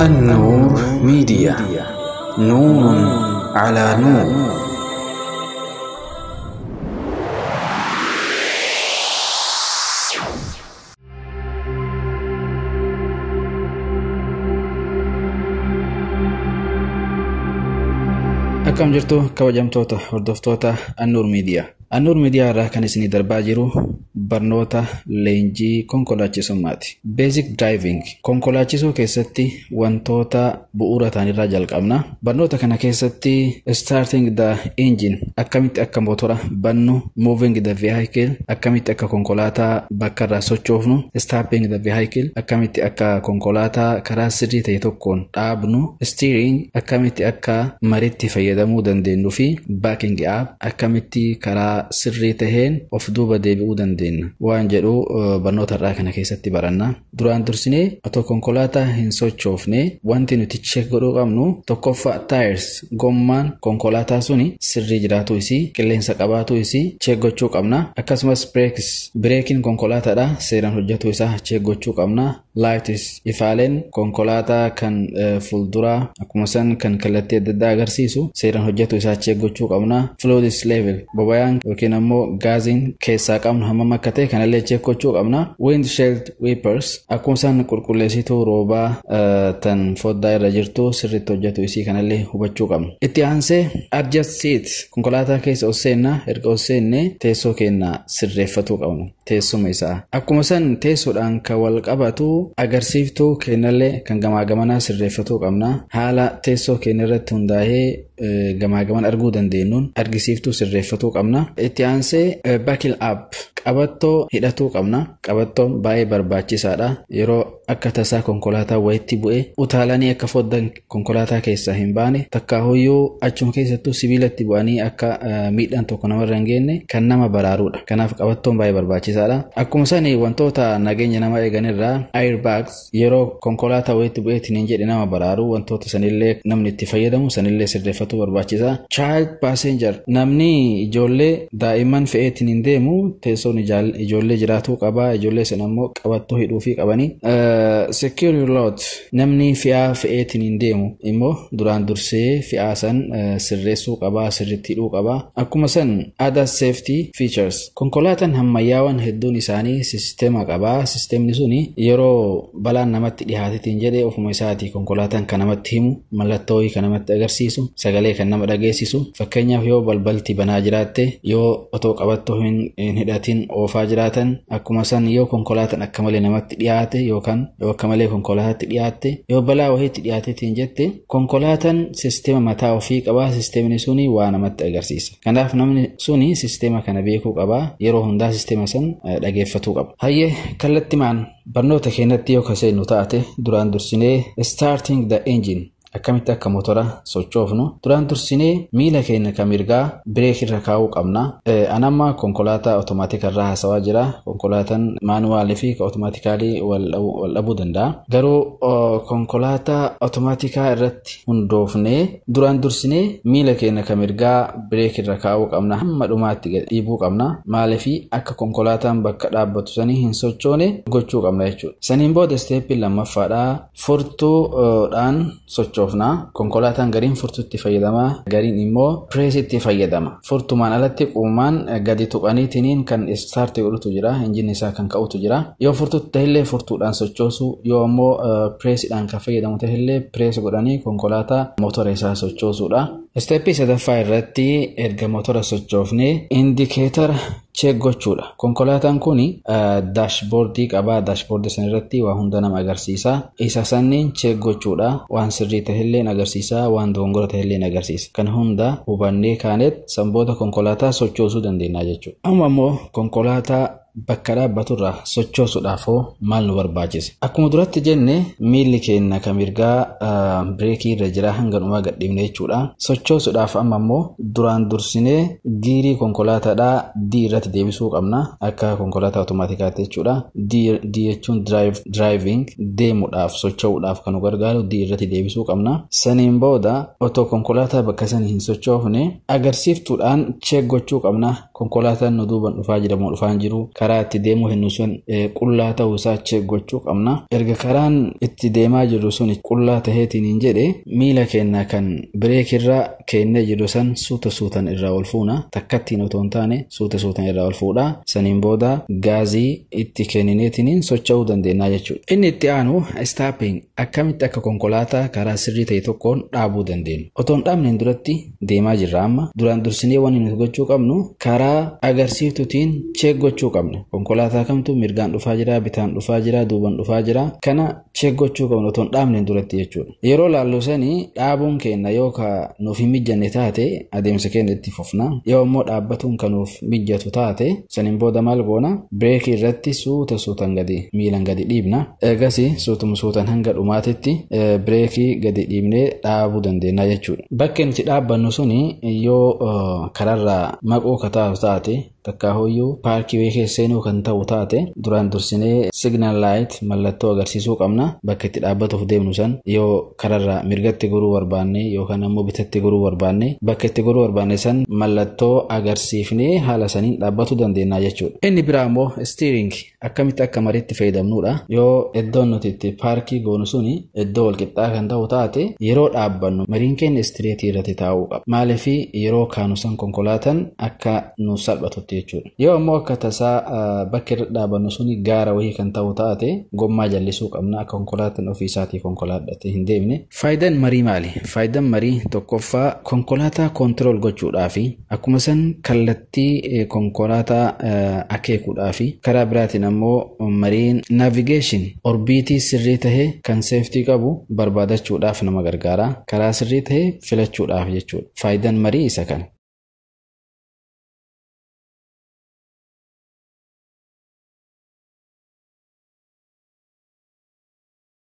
النور ميديا، نور على نور. Akkam jirtu kabajamtoota hordoftoota Annuur Miidiyaa. Annuur Miidiyaa irraa kan isinii darbaa jiru barnoota leenjii konkolaachisummaati. Basic Driving konkolaachisuu keessatti wantoota bu'uura ta'an irraa jalqabna. Barnoota kana keessatti starting the engine akkamitti akka motora bannu, moving the vehicle akkamitti akka konkolaataa bakka irraa sochoofnu, stopping the vehicle akkamitti akka konkolaataa karaa sirrii ta'e tokkoon dhaabnu, steering akkamitti akka maritti fayyadamuu dandeenyu fi backing up akkamitti karaa sirrii taheen of duuba deebi'uu dandeenya waan jedhu barnoota irraa kana keessatti baranna. Duraan dursinee otoo konkolaataa hin sochoofne wanti nuti check godhuu qabnu tokkoffaa tires gommaan konkolaataa suni sirrii jiraatu isii qilleensa qabaatu isii check gochuu qabna. Akkasumas brakes bireekiin konkolaataadha seeraan hojjetu isaa check gochuu qabna. Lights ifaaleen konkolaataa kan fuulduraa akkuma san kan kallattii adda addaa agarsiisu seeraan hojjetu isaa check gochuu qabna. Fluids level bobayaan yookiin ammoo gaaziin keessaa qabnu hammam akka ta'e kanallee check gochuu qabna. Windshield wipers akkuma san qulqulleessituu roobaa tan foddaa irra jirtu sirriitti hojjetu isii kanallee hubachuu qabna. Itti aansee adjust seat konkolaataa keessa ol seenna, erga ol seenne teessoo keenya sirreeffatuu qabna teessuma isaa. Akkuma san teessoodhaan kan wal qabatu agarsiiftuu keenyallee kan gamaa gamanaa sirreeffatuu qabna. Haala teessoo keenya irratti hundaa'ee gamaa gaman arguu dandeenyuun argisiiftuu sirreeffatuu qabna. Itti aansee buckle up qabattoo hidhatuu qabna. Qabattoon baay'ee barbaachisaadha. Yeroo akka tasaa konkolaataa wayitti bu'e utaalanii akka foddan konkolaataa keessaa hin baane takkaahuyyuu achuma keessattuu sibiilatti bu'anii akka miidhaan tokko namarra hin geenye kan nama baraaruudha. Kanaaf qabattoon baay'ee barbaachisaadha. Akkuma sani wantoota nageenya nama eeganirraa airbags yeroo konkolaataa wayitti bu'eetiin hin jedhe nama baraaru wantoota sanillee namni itti fayyadamu sanillee sirreeffatu barbaachisa. Child passenger namni ijoollee daa'imman fe'eetiin hin deemu teessoon ijoollee jiraatuu qaba. Ijoollee sana immoo qabattoo hidhuufii qabanii. Secure your load namni fe'aa fe'eetiin hin deemu immoo duraan dursee fe'aa san sirreessuu qaba, sirriitti hidhuu qaba. Akkuma san other safety features konkolaataan ammayyaawwan hedduun isaanii sisteema qaba. Sisteemni suni yeroo balaan namatti dhihaateetiin jedhe ofuma isaatii konkolaataan kan namatti himu, mallattoo kan namatti agarsiisu, sagalee kan nama dhageessisu. Fakkeenyaaf yoo balbalti banaa jiraatte, yoo otoo qabattoo hin hidhatin oofaa jiraatan, akkuma san yoo konkolaataan akka malee namatti dhiyaate yookaan yoo akka malee konkolaataatti dhiyaatte, yoo balaa wayiitti dhiyaateetiin jette konkolaataan sisteema mataa ofii qaba. Sisteemni suni waa namatti agarsiisa. Kanaaf namni suni sisteema kana beekuu qaba. Yeroo hundaa sisteema san dhageeffatuu qaba. Hayyee kallattimaan barnoota keenyatti yoo kaseennu taate duraan dursinee starting the engine akkamitti akka motora sochoofnu duraan dursinee miila keenya kan mirgaa bireek irra kaa'uu qabna. Anamma konkolaataa otomaatika irraa haasawaa jira. Konkolaataan maanuwaalii fi otomaatikaalii wal dhabuu danda'a. Garuu konkolaataa otomaatikaa irratti hundoofnee duraan dursinee miila keenya kan mirgaa bireek irra kaa'uu qabna. Hamma dhumaatti dhiibuu qabna. Maaliif akka konkolaataan bakka dhaabbatu sanii hin sochoone gochuu qabna jechuudha. Saniin booda isteeppiin lammaffaadhaa furtuudhaan sochoofna. Konkolaataan gariin furtuutti fayyadama, gariin immoo pireesitti fayyadama. Furtumaan alatti quumaan gadi tuqaniitiniin kan istaarti godhutu jira, injinni isaa kan ka'utu jira. Yoo furtuutti ta'ellee furtuudhaan sochoosu, yoo ammoo pireesiidhaan kan fayyadamu ta'ellee pirees godhanii konkolaataa motora isaa sochoosuudha. Isteeppii sadaffaa irratti erga motora sochoofne indikeetara check gochuudha. Konkolaataan kun daashboordii qaba. Daashboordii sana irratti waa hunda nama agarsiisa. Isa sanniin check gochuudha. Waan sirrii ta'ellee agarsiisa, waan dogongora ta'ellee agarsiisa. Kan hunda hubannee kaanet sanboota konkolaataa sochoosuu dandeenya jechuudha. Amma immoo konkolaataa bakka dhaabbaturraa sochoosuudhaaf maal nu barbaachisa? Akkuma duratti jenne miilli keenya kan mirgaa bireekii irra jira hanga dhumaa gadhiifne jechuudha. Sochoosuudhaaf amma immoo duraan dursinee giirii konkolaataadhaa D irratti deebisuu qabna akka konkolaataa otomaatikaatti jechuudha. D jechuun driving deemuudhaaf socho'uudhaaf kan nu gargaaru D irratti deebisuu qabna. Saniin booda otoo konkolaataa bakka sanii hin sochoofne agarsiiftuudhaan check gochuu qabna. Konkolaataan nu duuban dhufaa jira moo dhufaa hin jiru. Karaa itti deemuu hinnu sun qullaa ta'uu isaa check gochuu qabna. Erga karaan itti deemaa jirru sun qullaa taheetiin hin jedhe, miila keenya kan bireekirra keennee jirru san suuta suutan irraa ol fuuna. Takkattiin otoo hin taane suuta suutan irraa ol fuudha. Saniin booda gaazii itti kennineetiin socho'uu dandeenya jechuudha. Inni itti aanu stopping, akkamitti akka konkolaataa karaa sirrii ta'e tokkoon dhaabuu dandeenyu. Otoo hin dhaabneen duratti, deemaa jirra amma, duraan dursinee wanni nuti gochuu qabnu karaa agarsiiftuutiin check gochuu qabna. Konkolaataa kamtu mirgaan dhufaa jira, bitaan dhufaa jira, duuban dhufaa jira. Kana check gochuu qabnu otoo hin dhaabneen duratti jechuudha. Yeroo laallu sanii dhaabuun keenya yoo ka nuuf hin mijanne taate, adeemsa keenya itti fufna. Yoo immoo dhaabbatuun kan nuuf mijatu taate, saniin booda maal goona? Bireekii irratti suuta suutan gadi miilan gadi dhiibna. Ergasii suutuma suutan hanga dhumaatitti bireekii gadi dhiibnee dhaabuu dandeenya jechuudha. Bakki nuti dhaabbannu suni yoo kararraa maquu ka taatu taate, takka hoyyuu paarkii wayii keessa seenuu kan ta'u taate, duraan dursinee signal light, mallattoo agarsiisuu qabna. Bakka itti dhaabbatuuf deemnu san yoo kararraa mirgatti goruu barbaanne yookaan ammoo bitatti goruu barbaanne, bakka itti goruu barbaanne san mallattoo agarsiifnee haala saniin dhaabbatuu dandeenya jechuudha. Inni biraa immoo steering, akkamitti akka mariitti fayyadamnudha. Yoo iddoon nuti itti paarkii goonu suni iddoo walqixxaa kan ta'u taate, yeroo dhaabbannu mariin keenya straight irratti taa'uu qaba. Maaliif? Yeroo kaanu san konkolaataan akka nu salphatutti jechuudha. Yoo ammoo akka tasaa bakki irra dhaabannu suni gaara wayii kan ta'u taate, gommaa jallisuu qabna akka konkolaataan ofii isaatii konkolaadhatee hin deemne. Faayidaan marii maali? Faayidaan marii tokkoffaa konkolaataa control gochuudhaafi, akkuma san kallattii konkolaataa akeekuudhaafi, karaa biraatiin ammoo mariin navigation, orbiitii sirrii tahe kan safety qabu barbaadachuudhaaf nama gargaara. Karaa sirrii tahe filachuudhaaf jechuudha. Faayidaan marii isa kana.